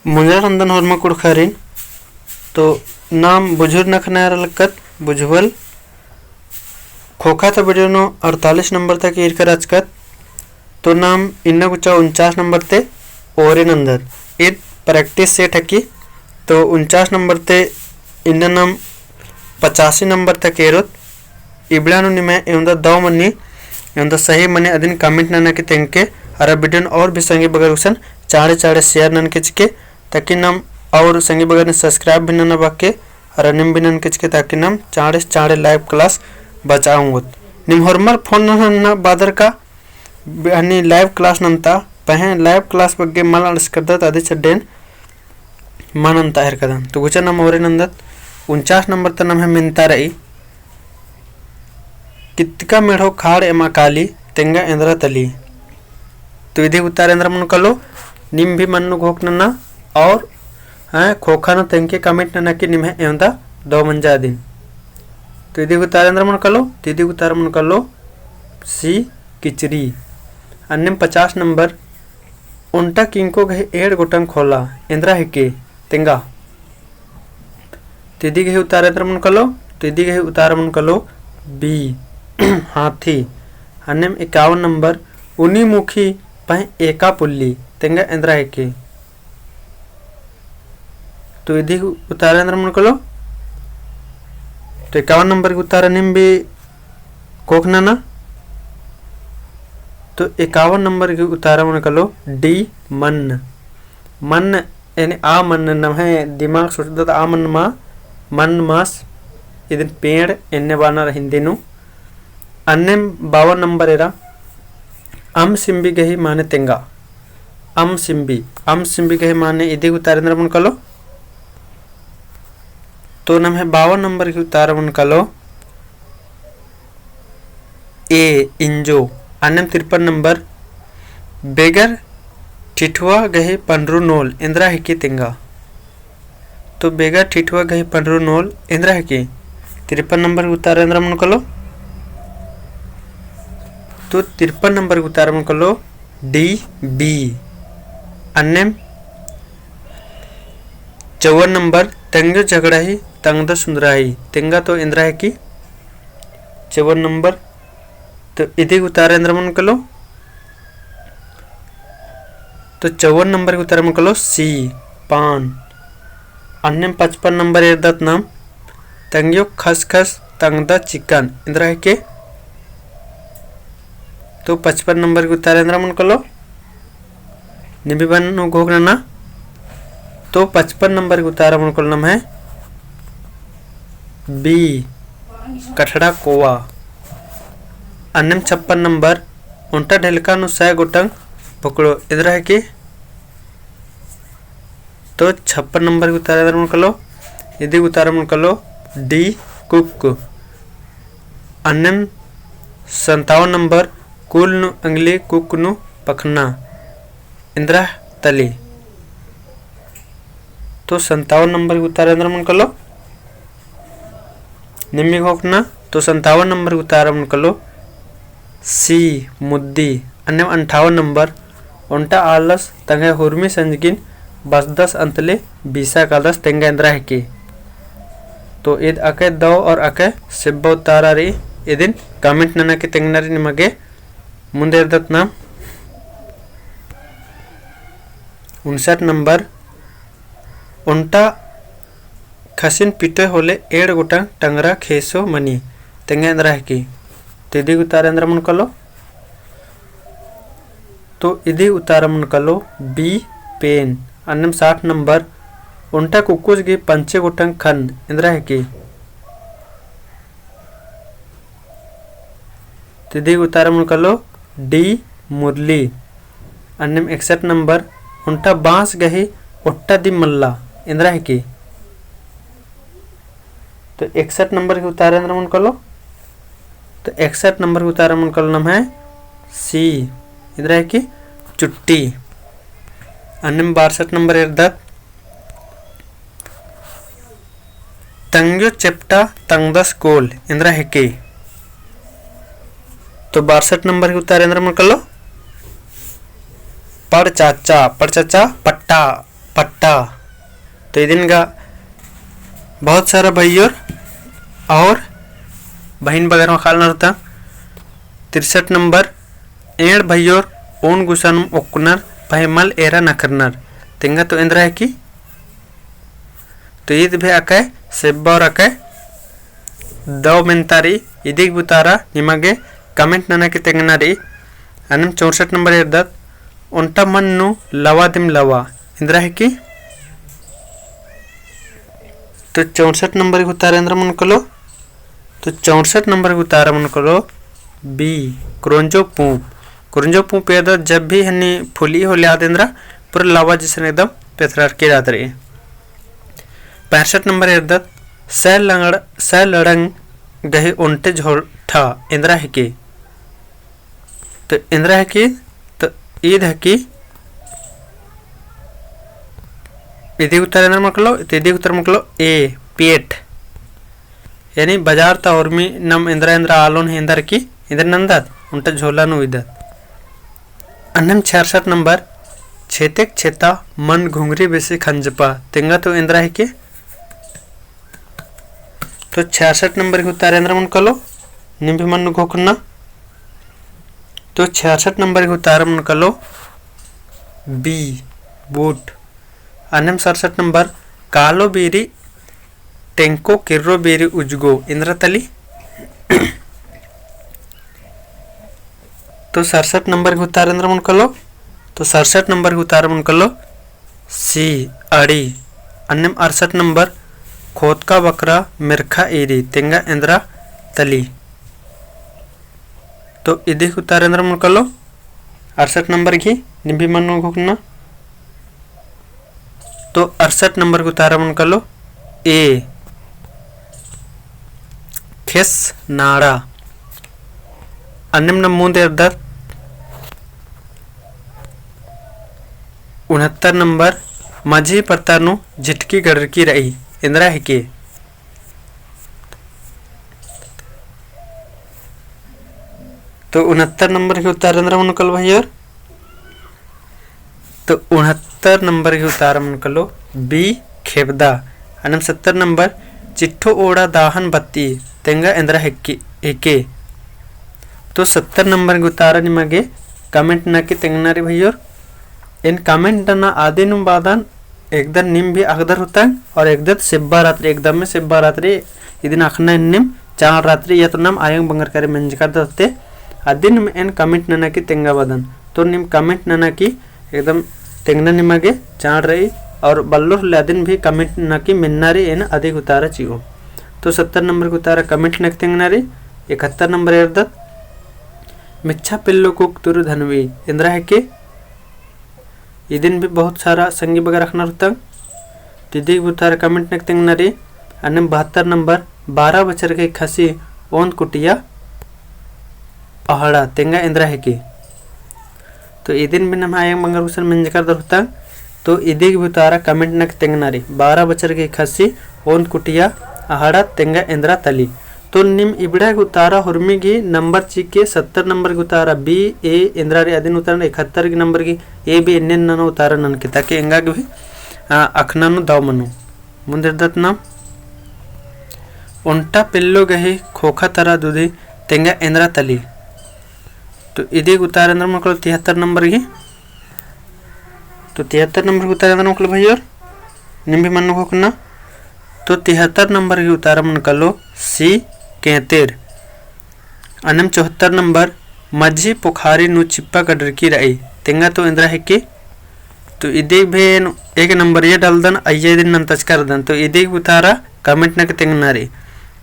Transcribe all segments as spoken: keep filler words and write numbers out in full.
मुंजरा नन्दन होरमा कुँड़ुख़ारिन। तो नाम बुझुर नखना एरा लगत, बुझुवल। ख़ोख़ा ता video नू अड़तालीस नंबर तक ईरका रहचकत। तो नाम इन्ना गुचा उनचास नंबर ते ओरे नन्दत। ईद practice set हकी। तो उनचास नंबर ते इन्ना नाम पचासी नंबर तक एरोत। इबड़ा नू निम्है एवंदा दव मनी, एवंदा सही मनी अदिन comment नना की तेंगके, अरा video नू और भी संगी बगर गुसन चाँड़े चाँड़े share ननके चिके, ताकि नाम और संगी बगर ने subscribe भी नना बाके, अरा नीम भी ननके चिके, ताकि नाम चाँड़े चाँड़े live class बचा ओंगोत। नीम होरमर phone नना बादर का, हनी live class नन्ता, पहें live class बग्गे मल अंड़सकदत अदी चड्डेन मा नन्ता हेरकदन। तो गुचा नाम ओरे नन्दत, उनचास नंबर ता नम्है मेन्ता रई, कितका मेढ़ो खाड़ एमा काली, तेंगा एन्द्रा तली। तो इदी उत्तर एन्द्रा मनो कालो, नीम भी मन्नु घोख नना और, हैं, ख़ोख़ा नू तेंगके comment नना कि निम्है एवंदा दव मंजा अदिन। तो इदी उत्तर एन्द्रा मनो कालो, तो इदी उत्तर मनो कालो C किचरी। अन्नेम पचास नंबर, ओन्टा किंको गही एंड़ गोटंग ख़ोला, एन्द्रा हेके, तेंगा। तो इदी गही उत्तर एन्द्रा मनो कालो, तो इदी गही उत्तर मनो कालो B, हाथी। अन्नेम इक्यावन नंबर, उनी मुखी पहें एका पुल्ली, तेंगा एन्द्रा हेके। तो इदी उत्तर एन्द्रा मनो कालो, तो इक्यावन नंबर गही उत्तर नीम भी घोख नना। तो इक्यावन नंबर गही उत्तर मनो कालो D, मन्न। मन्न यानी आ मन्न, नम्है दिमाग सोचदत आ मन्न मा, मन्न मास, इदिन पेंड़ एन्ने बानर हिन्दी नू। अन्नेम बावन नंबर एरा, अम सिम्बी गही माने तेंगा। अम सिम्बी, अम सिम्बी गही माने इदी उत्तर एन्द्रा मनो कालो। तो नम्है बावन नंबर गही उत्तर मनो कालो A, इंजो। अन्नेम तिरपन नंबर, बेगर ठिठुआ गही पंडरू नोल, एन्द्रा हेके, तेंगा। तो बेगर ठिठुआ गही पंडरू नोल, एन्द्रा हेके। तिरपन नंबर गही उत्तर एन्द्रा मनो कालो। तो तिरपन नंबर गही उत्तर मनो कालो D, B। अन्नेम चौवन नंबर, तंग्यो झगड़ा ही तंगदा सुन्दरा ही, तेंगा तो एन्द्रा हेके। चौवन नंबर, तो इदी उत्तर एन्द्रा मनो कालो। तो चौवन नंबर गही उत्तर मनो कालो C, पान। अन्नेम पचपन नंबर एरदत नाम, तंग्यो खसखस तंगदा चिकन, एन्द्रा हेके। तो पचपन नंबर गही उत्तर एन्द्रा मनो कालो। नीम भी मन्नु घोख नना। तो पचपन नंबर गही उत्तर मनो कालो नम्है B, कठड़ा कोवा। अन्नेम छप्पन नंबर, ओन्टा ढेलका नू सय गोटंग भोकड़ो, एन्द्रा हेके। तो छप्पन नंबर गही उत्तर एन्द्रा मनो कालो, इदी उत्तर मनो कालो D, कुक। अन्नेम संतावन नंबर, कुल नू अंगली कुक नू पखना, एन्द्रा तली। तो संतावन नंबर गही उत्तर एन्द्रा मनो कालो, नीम भी घोख नना। तो संतावन नंबर गही उत्तर मनो कालो C, मुद्दी। अन्नेम अंठावन नंबर, ओन्टा आलस तंग्है हुरमी संजगिन बसदस अंतले बीसा कालदस, तेंगा एन्द्रा हेके। तो ईद अकय दव और अकय सेब्बा उत्तर रई, इदिन comment नना की तेंगना रई निमा गे। मुन्द एरदत नाम उनसठ नंबर, ओन्टा खसिन पिटोय होले एंड़ गोटंग टंगरा खेसो मनी, तेंगा एन्द्रा हेके। तो इदी उत्तर एन्द्रा मनो कालो। तो इदी उत्तर मनो कालो B, पेन। अन्नेम साठ नंबर, ओन्टा कुक्कोस गही पंचे गोटंग खन्न, एन्द्रा हेके। तो इदी उत्तर मनो कालो D, मुरली। अन्नेम एकसठ नंबर, ओन्टा बाँस गही ओट्टा दिम मल्ला, एन्द्रा हेके। तो एकसठ नंबर गही उत्तर एन्द्रा मनो कालो। तो एकसठ नंबर गही उत्तर मनो कालो नम्है C, एन्द्रा हेके, चुट्टी। अन्नेम बारसठ नंबर एरदत, तंग्यो चेप्टा तंगदस कोल, एन्द्रा हेके। तो बारसठ नंबर गही उत्तर एन्द्रा मनो कालो, पड़चाचा, पड़चाचा पट्टा, पट्टा। तो इदिन गा बहुत सारा भइयोर और बहिन बगर मा खालनर ता। तिरसठ नंबर, एंड़ भइयोर ओन गुसन ओक्कनर पहें मल एरा नखरनर। तेंगा तो एन्द्रा हिकी? तो ईद भी अकय सेब्बा और अकय दव मेन्तारी। इदिग बुतारा निमागे comment नना की तेंगना रई। अन्नेम चौसठ नंबर एरदत, ओन्टा मन्नू लवा दिम लवा। एन्द्रा हिकी? तो चौसठ नंबर की उतारा एन्द्रा मनो कालो? तो चौसठ नंबर की उतारा मनो कालो B, क्रोंजो पूंप। क्रोंजो पूंप एरदत जब भी हन्नी फुली होले आद एन्द्रा पूरा लवा जैसन एकदम पेथरकी रअदत रई। पैंसठ नंबर एरदत, सै लंगड़, सै लड़ंग गही ओन्टे झोल्ठा। एन्द्रा हिकी? तो एन्द्रा हिकी, तो ईद हिकी, इदिग उतारा एन्द्रा मनो कालो, तो इदिग उतारा मनो कालो A, पेट। यानी बजार ता उर्मी नम एन्द्रा एन्द्रा आलोन हेंदर की एन्द्रा नन्दत, ओन्टा झोला नू उइदत। अन्नेम छियासठ नंबर, छेतेक छेता मन घुंघरी बेसी खंजपा। तेंगा तो एन्द्रा हिकी? तो छियासठ नंबर की उतारा एन्द्रा मनो कालो, नीम भी मन्नू घोखना। तो छियासठ नंबर की उतारा मनो कालो B, बूट। अन्नेम सड़सठ नंबर, कालो बीरी टेंको किर्रो बीरी उजगो। एन्द्रा तली? तो सड़सठ नंबर की उतारा एन्द्रा मनो कालो? तो सड़सठ नंबर की उतारा मनो कालो C, अड़ी। अन्नेम अड़सठ नंबर, खोतका बकरा मेरखा ईरी। तेंगा एन्द्रा तली? तो इदिग उतारा एन्द्रा मनो कालो? अड़सठ नंबर की, नीम भी मन्नू घोखना। तो अड़सठ नंबर की उतारा मनो कालो A, खेस नाड़ा। अन्नेम नम मुन्द एरदत उनहत्तर नंबर, मझी परता नू झिटकी गड़रकी रई। एन्द्रा हिकी? तो उनहत्तर नंबर की उतारा एन्द्रा मनो कालो भइयोर? तो उनहत्तर नंबर की उतारा मनो कालो B, खेबदा। अन्नेम सत्तर नंबर, चिट्ठो ओड़ा दाहन बत्ती। तेंगा एन्द्रा हिकी, हिकी? तो सत्तर नंबर की उतारा निमागे comment नना की तेंगना रई भइयोर। एन comment नना आदिन बादन एकदन नीम भी अख़दर हुतंग और एकदत सेब्बा रात्री, एकदम में सेब्बा रात्री, इदिन अख़ना एन्नेम चाड़ रात्री, या तो नम आयंग बंगर करे मेंजकर दते, अदिन में एन comment नना की तेंगा बादन। तो नीम comment नना की एकदम तेंगना निमागे चाड़ रई, और बल्लोर ले अदिन भी comment नना की मेन्ना रई, एन अदिग उतारा चिओ। तो सत्तर नंबर की उतारा comment नना की तेंगना रई। इकहत्तर नंबर एरदत, मिच्छा पिल्लो कुक्तुर धनवी। एन्द्रा हिकी? इदिन भी बहुत सारा संगी बगर अख़नर हुतंग। तो इदिग उतारा comment नना की तेंगना रई। अन्नेम बहत्तर नंबर, बारह बछर गही खसी ओन्द कुटिया अहड़ा। तेंगा एन्द्रा हिकी? तो इदिन भी नम्है आयंग बंगर गुसन मेंजकर दर हुतंग। तो इदिग उतारा comment नना की तेंगना रई। बारह बछर गही खसी ओन्द कुटिया अहड़ा। तेंगा एन्द्रा तली? तो नीम इबड़ा की उतारा हुरमी गही नंबर चिके सत्तर नंबर की उतारा B, A एन्द्रा रई अदिन उतारा, इकहत्तर गही नंबर गही A, B एन्ने नना उतारा ननके, ताकि एंगा गे भी, आ, अख़ना नू दव मनो। मुन्द एरदत नम, ओन्टा पिल्लो गही खोखा तरा दुधी। तेंगा एन्द्रा तली? तो इदिग उतारा एन्द्रा मनो कालो तिहत्तर नंबर गही। तो तिहत्तर नंबर की उतारा एन्द्रा मनो कालो भइयोर, नीम भी मन्नू घोखना। तो तिहत्तर नंबर की उतारा मनो कालो C, केंतेर। अन्नेम चौहत्तर नंबर, मझी पोखारी नू चिप्पा गड़रकी रई। तेंगा तो एन्द्रा हिकी? तो इदिग भी एन एक नंबर ये डालदन, अइय्या इदिन नन्तचकर दन। तो इदिग उतारा comment नना की तेंगना रई।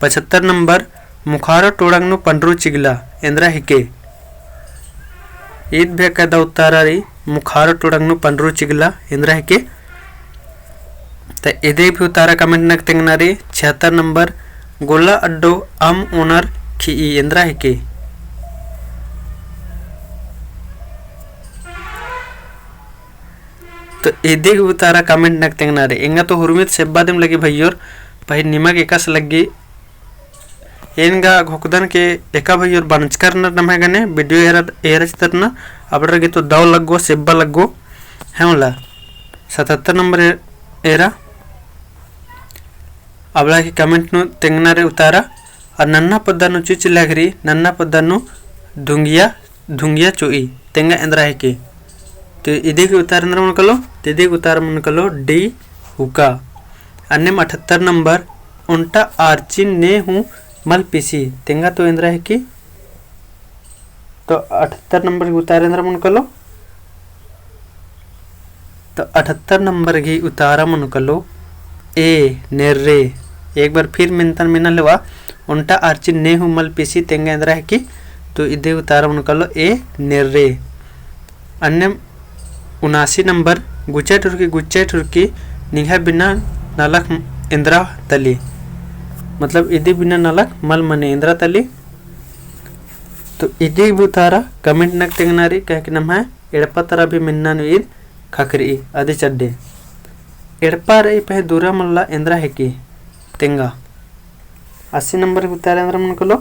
पचहत्तर नंबर, मुखारो टोड़ंग नू पंडरू चिगला। एन्द्रा हिकी? ईद भी अकय दव उतारा रई, मुखारो टोड़ंग नू पंडरू चिगला। एन्द्रा हिकी? तो इदिग भी उतारा comment नना की तेंगना रई। छिहत्तर नंबर, गोला अड्डो अम ओनर खिई। एन्द्रा हिकी? तो इदिग उतारा comment नना की तेंगना रई। एंगा तो हुरमी ती सेब्बा दिम लगी भइयोर, पहें निमागे एकासे लगी। एन गा घोखदन के एका भइयोर बंचकर नर नम्है गने video एरा, एरा चितरना, अबड़र गे तो दव लग्गो, सेब्बा लग्गो, है मला। सतहत्तर नंबर ए-, एरा। अबड़ा की comment नू तेंगना रे उतारा। अरा नन्ना पद्दा नू चिच्च लग रई, नन्ना पद्दा नू धुंगिया, धुंगिया चोई। तेंगा एन्दरा हिकी। तो इदी गही उतारा एन्दरा मनो कालो, तो इदी गही उतारा मनो कालो D हुका। अन्नेम अठहत्तर नंबर, ओन्टा आरचिन ने हूँ मल पिसी। तेंगा तो एन्दरा हिकी। तो अठहत्तर नंबर गही उतारा एन्दरा मनो कालो। तो अठहत्तर नंबर गही उतारा मनो कालो A, नेर्रे। एक बार फिर मेनतन मेना लेवा, ओन्टा आरचिन ने हूँ मल पिसी। तेंगा एन्दरा हिकी। तो इदी गही उतारा मनो कालो A, नेर्रे। अन्नेम उनासी नंबर, गुच्चा ठुरकी, गुच्चा ठुरकी, निंग्है बिना नलख एन्दरा तली। मतलब इदी बिना नलख मल मनी, एन्दरा तली। तो इदी गही उतारा comment नक तेंगना रई, काहे कि नम्है एड़पा तरा भी मेन्ना नू ईद ख़क्खरई अदी चड्डे। एड़पा रई पहें दूरा मल्ला एन्दरा हिकी। तेंगा। अस्सी नंबर गही उतारा एन्दरा मनो कालो।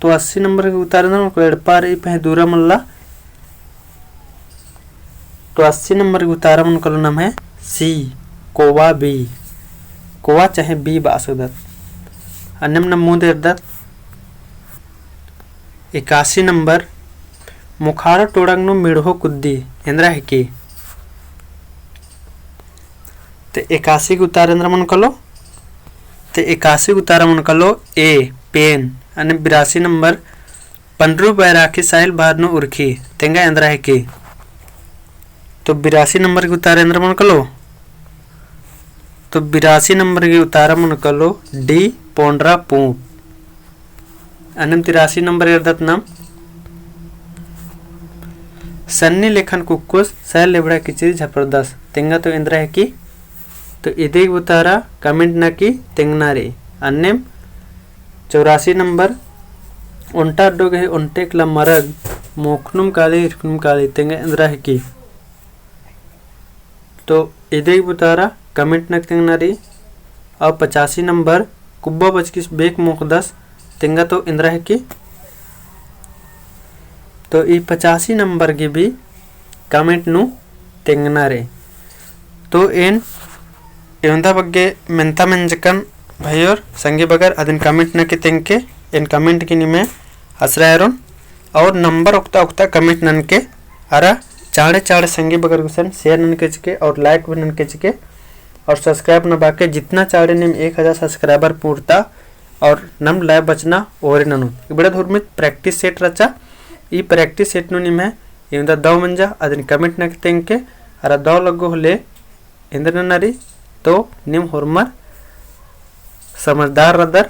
तो अस्सी नंबर गही उतारा एन्दरा मनो कालो, एड़पा रई पहें दूरा मल्ला। तो अस्सी नंबर गही उतारा मनो कालो नम्है C, कोवा B। कोवा चाहे B बआ सकदत। अन्नेम नम मुन्द एरदत। एकासी नंबर, मोखाड़ा टोड़ंग नू मिड़हो कुद्दी, एन्दरा हिकी। तो एकासी गही उतारा एन्दरा मनो कालो। तो एकासी गही उतारा मनो कालो A, पेन। अन्नेम बिरासी नंबर, पंडरू बैराखी साहिल बहर नू उरखी। तेंगा एन्दरा हिकी। तो बिरासी नंबर गही उतारा एन्दरा मनो कालो। तो बिरासी नंबर गही उतारा मनो कालो D, पोंडरा पूंप। अन्नेम तिरासी नंबर एरदत नम, सन्नी लेखन कुक्कोस, साहिल लेबड़ा किचरी झपरदस। तेंगा तो एन्दरा हिकी। तो इदी गही उतारा comment नकी तेंगना रई। अन्नेम चौरासी नंबर, ओन्टा अड्डो गही ओन्टे एकला मरग, मोखनुम काली, हिरखनुम काली। तेंगा एन्दरा हिकी। तो इदी गही उतारा comment नक तेंगना रई। और पचासी नंबर, कुब्बा बचकिस बेक मोखदस। तेंगा तो एन्दरा हिकी। तो ई पचासी नंबर गही भी comment नू तेंगना रई। तो एन एवंदा बग्गे मेन्ता मेंजकन भइयोर संगी बगर अदिन comment नके तेंगके, एन comment गही निम्है असरा एरोन। और नंबर ओक्ता ओक्ता comment ननके अरा चाड़े चाड़े संगी बगर गुसन share ननके चिके और like भी ननके चिके। और subscribe नबाके जितना चाड़े नीम एक हजार subscriber पूरता और नम live बचना ओरे ननोत। इबड़ा धुर्मित practice set रहचा। ई practice set नू निम्है एवंदा दव मंजा अदिन comment नके तेंगके अरा दव लग्गो होले एन्देर नना रई। तो नीम होरमर समझदार रअदर,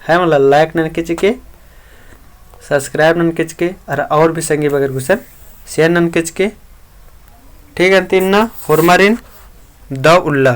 है मला like ननके चिके, subscribe ननके चिके, अरा और भी संगी बगर गुसन share ननके चिके। ठीक है, अन्ती इन्ना होरमारिन दव उल्ला।